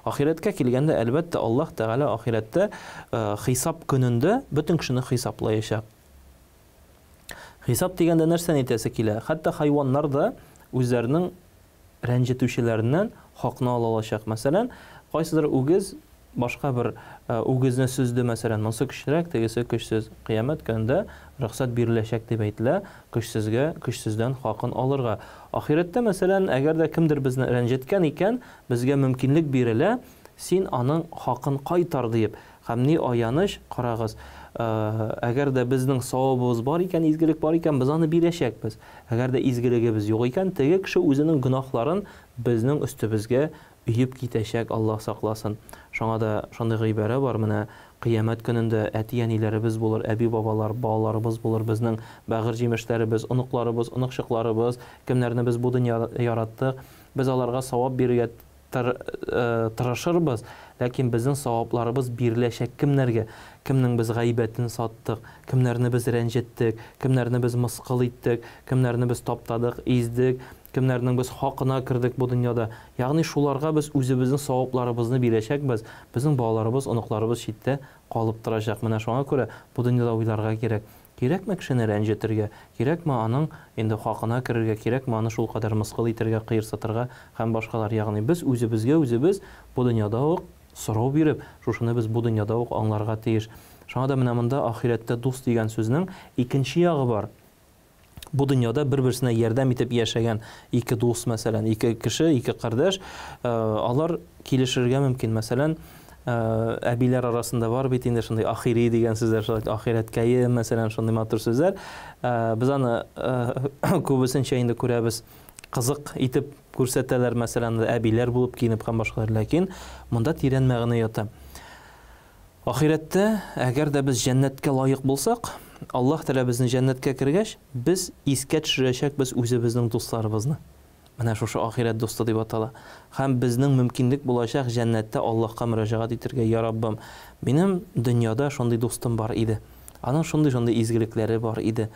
Speaker 2: Ахирәткә килгәндә, әлбәттә, Аллаһ Тәгалә ахирәттә хисап көнендә бөтен кешене хисаплаячак. Хисап дигәндә нәрсәне әйтәсе килә? Хәтта хайваннар да үзләренең рәнҗетүчеләреннән хакны ала алачак. Мәсәлән, кайсыдыр үгез башка бер үгезне сөзде, мәсәлән, монысы көчлерәк, тегесе көчсез. Кыямәт көнендә рөхсәт биреләчәк дип әйтелә, көчсезгә көчсездән хакын алырга. Ахирәттә, мәсәлән, әгәр дә кемдер безне рәнҗеткән икән, безгә мөмкинлек бирелә, син аның хакын кайтар диеп. Һәм ни аяныч, карагыз, әгәр дә безнең савабыбыз бар икән, изгелек бар икән, без аны бирәчәкбез. Әгәр дә изгелегебез юк икән, теге кеше үзенең гөнаһларын безнең өстебезгә өеп китәчәк, Аллаһ сакласын. Шуңа да шундый гыйбарә бар, менә кыямәт көнендә әти-әниләребез булыр, әби-бабалар, балаларыбыз булыр, безнең бәгырь җимешләребез, оныкларыбыз, оныкчыкларыбыз, кемнәрне без бу дөньяда яраттык, без аларга савап бирергә тырышырбыз, ләкин безнең савапларыбыз биреләчәк кемнәргә? Кемнең без гайбәтен саттык, кемнәрне без рәнҗеттек, кемнәрне без мыскыл иттек, кемнәрне без таптадык, издек, кемнәрнең без хакына кердек бу дөньяда. Ягъни шуларга без үзебезнең савапларыбызны бирәчәкбез, безнең балаларыбыз, оныкларыбыз читтә калып торачак. Менә шуңа күрә бу дөньяда уйларга кирәк. Кирәкме кешене рәнҗетергә, кирәкме аның инде хакына керергә, кирәкме аны шулкадәр мыскыл итәргә, кыерсытырга һәм башкалар. Ягъни без үзебезгә үзебез бу дөньяда ук сорау биреп, шушыны без бу дөньяда ук аңларга тиеш. Шуңа да менә монда ахирәттә дус дигән сүзнең икенче ягы бар. Бу дөньяда бер-берсенә ярдәм итеп яшәгән ике дус, мәсәлән, ике кеше, ике кардәш, алар килешергә мөмкин. Мәсәлән, әбиләр арасында бар бит инде шундый ахири дигән сүзләр, шулай ахирәткәем, мәсәлән, шундый матур сүзләр. Без аны күбесенчә инде күрәбез, кызык итеп күрсәтәләр, мәсәлән, әбиләр булып киенеп һәм башкалар. Ләкин монда тирән мәгънә ята. Ахирәттә, әгәр дә без җәннәткә лаек булсак, Аллаһ Тәгалә безне җәннәткә кергәч, без искә төшерәчәкбез үзебезнең дусларыбызны. Менә шушы ахирәт дусты дип атала. Һәм безнең мөмкинлек булачак җәннәттә Аллаһка мөрәҗәгать итергә, Я Раббым, минем дөньяда шундый дустым бар иде. Аның шундый-шундый изгелекләре бар иде.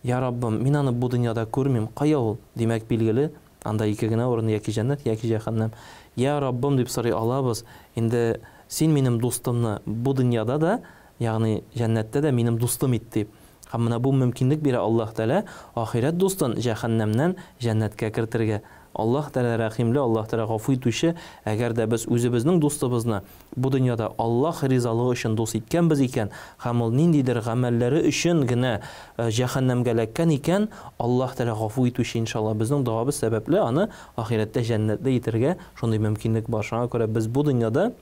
Speaker 2: Я Раббым, мин аны бу дөньяда күрмим, кая ул? Димәк, билгеле, анда ике генә урын, яки җәннәт, яки җәһәннәм. Я Раббым, дип сорый алабыз, инде син минем дустымны бу дөньяда да, ягъни җәннәттә дә минем дустым ит, дип. Һәм менә бу мөмкинлек бирә Аллаһ Тәгалә ахирәт дустын җәһәннәмнән җәннәткә кертергә. Аллаһ Тәгалә рәхимле, Аллаһ Тәгалә гафу итүче, әгәр дә без үзебезнең дустыбызны бу дөньяда Аллаһ ризалыгы өчен дус иткәнбез икән, һәм ул ниндидер гамәлләре өчен генә җәһәннәмгә эләккән икән, Аллаһ Тәгалә гафу итүче, иншалла, безнең догабыз сәбәпле аны ахирәттә җәннәтле итергә шундый мөмкинлек бар. Шуңа күрә без бу дөньяда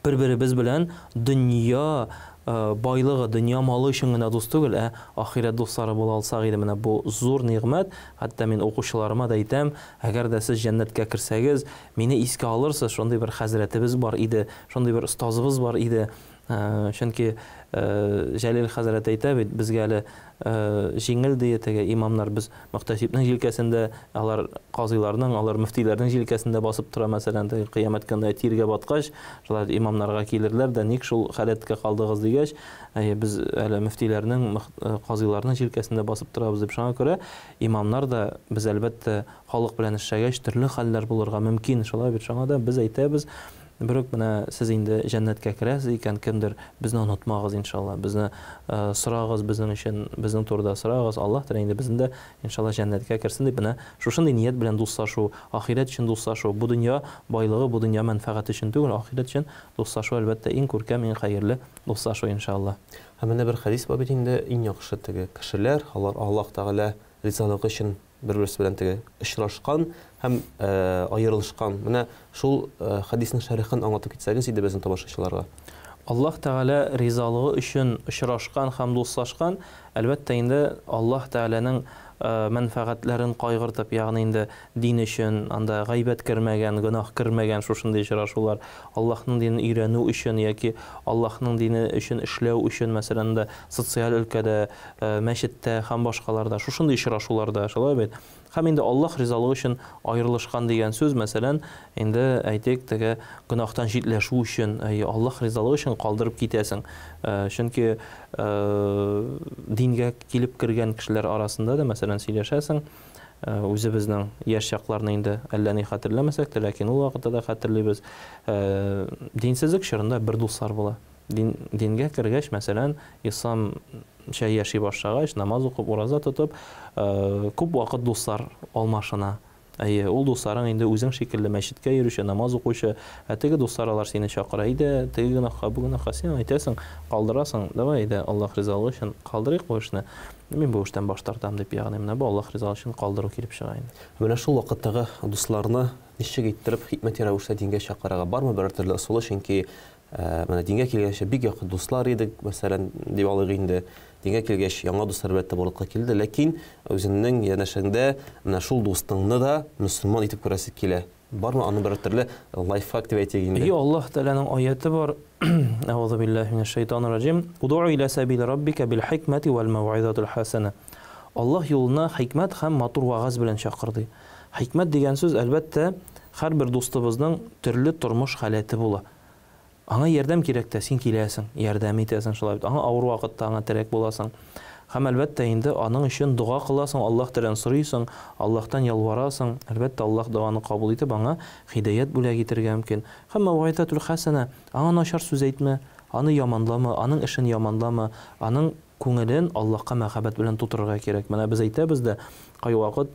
Speaker 2: бер-беребез белән дөнья байлыгы, дөнья малы өчен генә дус түгел, ә ахирәт дуслары була алсак иде. Менә бу зур нигъмәт. Хәтта мин укучыларыма да әйтәм, әгәр дә сез җәннәткә керсәгез, мине искә алырсыз, шундый бер хәзрәтебез бар иде, шундый бер остазыбыз бар иде. Чөнки Җәлил хәзрәт әйтә бит, безгә әле җиңел ди, теге имамнар без мөхтәсибнең җилкәсендә, алар казыйларның, алар мөфтиләрнең җилкәсендә басып тора, мәсәлән, теге кыямәт көнендә тиргә баткач, шулар имамнарга килерләр дә, ник шул халәткә калдыгыз дигәч, әйе, без әле мөфтиләрнең, казыйларның җилкәсендә басып торабыз дип. Шуңа күрә имамнар да, без әлбәттә, халык белән эшләгәч, төрле хәлләр булырга мөмкин, шулай бит. Шуңа да без әйтәбез, Берүк менә сез инде җәннәткә керәсез икән, кемдер, безне онытмагыз, иншалла, безне сорагыз безнең өчен, безнең турыда сорагыз, Аллаһ Тәгалә инде безне дә, иншалла, җәннәткә керсен дип, менә шушындый ният белән дуслашу, ахирәт өчен дуслашу, бу дөнья байлыгы, бу дөнья мәнфәгате өчен түгел, ахирәт өчен дуслашу, әлбәттә, иң күркәм, иң хәерле дуслашу, иншалла.
Speaker 1: Һәм менә бер хәдис бар бит инде, иң яхшы теге кешеләр, алар Аллаһ Тәгалә ризалыгы өчен бер-берсе белән теге очрашкан һәм аерылышкан. Менә шул хәдиснең шәрехен аңлатып китсәгез иде безнең тамашачыларга.
Speaker 2: Аллаһ Тәгалә ризалыгы өчен очрашкан һәм дуслашкан, Әлбәттә инде, Аллаһ Тәгаләнең мәнфәгатьләрен кайгыртып, ягъни инде дин өчен, анда гайбәт кермәгән, гөнаһ кермәгән шушындый очрашулар, Аллаһның динен өйрәнү өчен яки Аллаһның дине өчен эшләү өчен, мәсәлән, анда социаль өлкәдә, мәчеттә һәм башкаларда, шушындый очрашуларда, шулай бит? Һәм инде Аллаһ ризалыгы өчен аерылышкан дигән сүз, мәсәлән, инде, әйтик, теге гөнаһтан читләшү өчен, әйе, Аллаһ ризалыгы өчен калдырып китәсең. Чөнки дингә килеп кергән кешеләр арасында да, мәсәлән, сөйләшәсең, үзебезнең яшь чакларны инде әллә ни хәтерләмәсәк тә, ләкин ул вакытта да хәтерлибез. Динсезлек чорында бер дуслар була. Дин, дингә кергәч, мәсәлән, исламча яши башлагач, намаз укып, ураза тотып, күп вакыт дуслар алмашына. Әйе, ул дусларың инде үзең шикелле мәчеткә йөрүче, намаз укучы, ә теге дуслар алар сине чакыра, әйдә, теге гөнаһка, бу гөнаһка, син әйтәсең, калдырасың, давай, әйдә, Аллаһ ризалыгы өчен калдырыйк бу эшне, мин бу эштән баш тартам дип, ягъни менә бу Аллаһ ризалыгы өчен калдыру килеп чыга инде.
Speaker 1: Менә шул вакыттагы дусларны ничек иттереп хикмәти рәвештә дингә чакырырга, бармы берәр төрле ысулы, чөнки Менә дингә килгәнче бик якын дуслар идек, мәсәлән, дип алыйк инде. Дингә килгәч, яңа дуслар әлбәттә барлыкка килде, ләкин үзеңнең янәшәңдә менә шул дустыңны да мөселман итеп күрәсе килә. Бармы аның берәр төрле лайфхак дип әйтик инде?
Speaker 2: Әйе, Аллаһ Тәгаләнең аяте бар. Әгъузу биллаһи минәш шайтанир раҗим. Удъу иля сәбили раббика бил хикмәти вәл мәүгыйзатил хәсәнә. Аллаһ юлына хикмәт һәм матур вәгазь белән чакыр, ди. Хикмәт дигән сүз, әлбәттә, һәрбер дустыбызның төрле тормыш халәте була. Аңа ярдәм кирәк тә, син киләсең, ярдәм итәсең, шулай бит. Аңа авыр вакытта аңа терәк буласың. Һәм, әлбәттә инде, аның өчен дога кыласың, Аллаһ Тәгаләдән сорыйсың, Аллаһтан ялварасың. Әлбәттә, Аллаһ доганы кабул итеп, аңа һидаять бүләк итәргә мөмкин. Һәм мәүгыйзәтүл хәсәнә, аңа начар сүз әйтмә, аны яманлама, аның эшен яманлама, аның күңелен Аллаһка мәхәббәт белән тутырырга кирәк. Менә без әйтәбез дә, кайвакыт,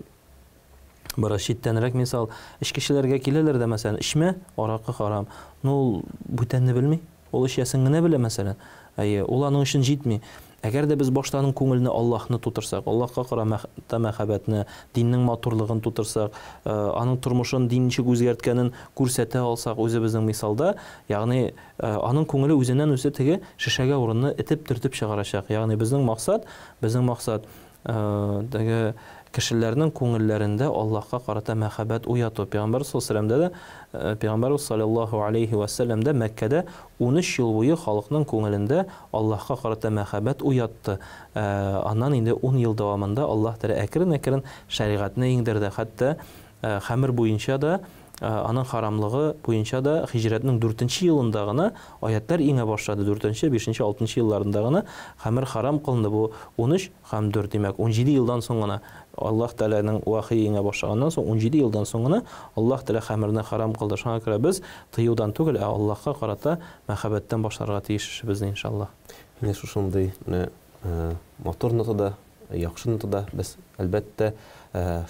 Speaker 2: Бераз читтәнрәк мисал, эчкечеләргә киләләр дә, мәсәлән, эчмә, аракы харам. Ну, ул бүтәнне белми. Ул эчәсен генә белә, мәсәлән. Әйе, ул аның өчен җитми. Әгәр дә без башта аның күңеленә Аллаһны тутырсак, Аллаһка карата мәхәббәтне, диннең матурлыгын тутырсак, аның тормышын дин ничек үзгәрткәнен күрсәтә алсак үзебезнең мисалда, ягъни аның күңеле үзеннән-үзе теге шешәгә урынны этеп-төртеп чыгарачак. Ягъни безнең максат, безнең максат, Теге кешеләрнең күңелләрендә Аллаһка карата мәхәббәт уяту. Пәйгамбәр саллаллаһу алейһи дә, Пәйгамбәрбез саллаллаһу алейһи вә сәлләм дә Мәккәдә 13 ел буе халыкның күңелендә Аллаһка карата мәхәббәт уятты. Аннан инде 10 ел дәвамында Аллаһ Тәгалә әкрен-әкрен шәригатьне иңдерде. Хәтта хәмер буенча да, аның харамлыгы буенча да һиҗрәтнең дүртенче елында гына аятьләр иңә башлады. Дүртенче, бишенче, алтынчы елларында гына хәмер харам кылынды. Бу 13 һәм дүрт, димәк, 17 елдан соң гына Аллаһ Тәгаләнең вәхие иңә башлаганнан соң 17 елдан соң гына Аллаһ Тәгалә хәмерне харам кылды. Шуңа күрә без тыюдан түгел, ә Аллаһка карата мәхәббәттән башларга тиеш эшебезне, иншаллаһ.
Speaker 1: Менә шушындый менә матур нотада Яхшы нотада без, әлбәттә,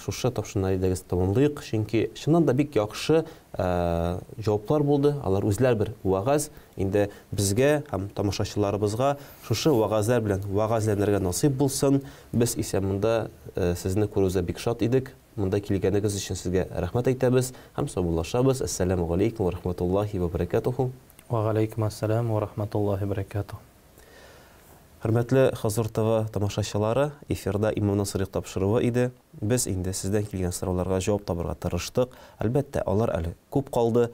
Speaker 1: шушы тапшыруны әйдәгез тәмамлыйк, чөнки чыннан да бик яхшы җаваплар булды, алар үзләре бер вәгазь. Инде безгә һәм тамашачыларыбызга шушы вәгазьләр белән вәгазьләнергә насыйп булсын. Без исә монда сезне күрүебезгә бик шат идек. Монда килгәнегез өчен сезгә рәхмәт әйтәбез һәм саубуллашабыз. Әссәламү галәйкүм вә рахматуллаһи вә бәрәкәтүһү.
Speaker 2: Вә галәйкүм әссәлам вә рахматуллаһи вә бәрәкәтүһ.
Speaker 1: Хөрмәтле Хозур ТВ тамашачылары, эфирда Имамнан сорыйк тапшыруы иде. Без инде сездән килгән сорауларга җавап табырга тырыштык. Әлбәттә, алар әле күп калды.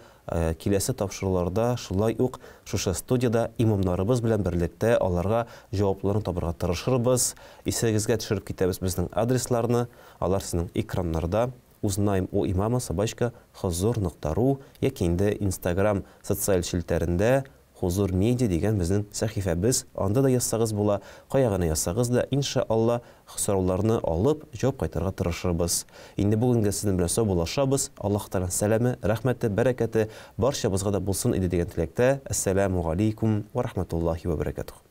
Speaker 1: Киләсе тапшыруларда шулай ук шушы студиядә имамнарыбыз белән берлектә аларга җавапларын табырга тырышырбыз. Исегезгә төшереп китәбез безнең адресларны, алар сезнең экраннарда, узнаем у имама собачка хозур нокта ру яки инде Инстаграм социаль челтәрендә Хузур Медиа дигән безнең сәхифәбез, анда да язсагыз була, кая гына язсагыз да, инша Алла, сорауларны алып, җавап кайтарырга тырышырбыз. Инде бүгенгә сезнең белән саубуллашабыз, Аллаһ Тәгаләнең сәламе, рәхмәте, бәрәкәте барчабызга да булсын иде дигән теләктә, әссәләмү галәйкүм вә рахмәтуллаһи вә бәрәкәтүһ.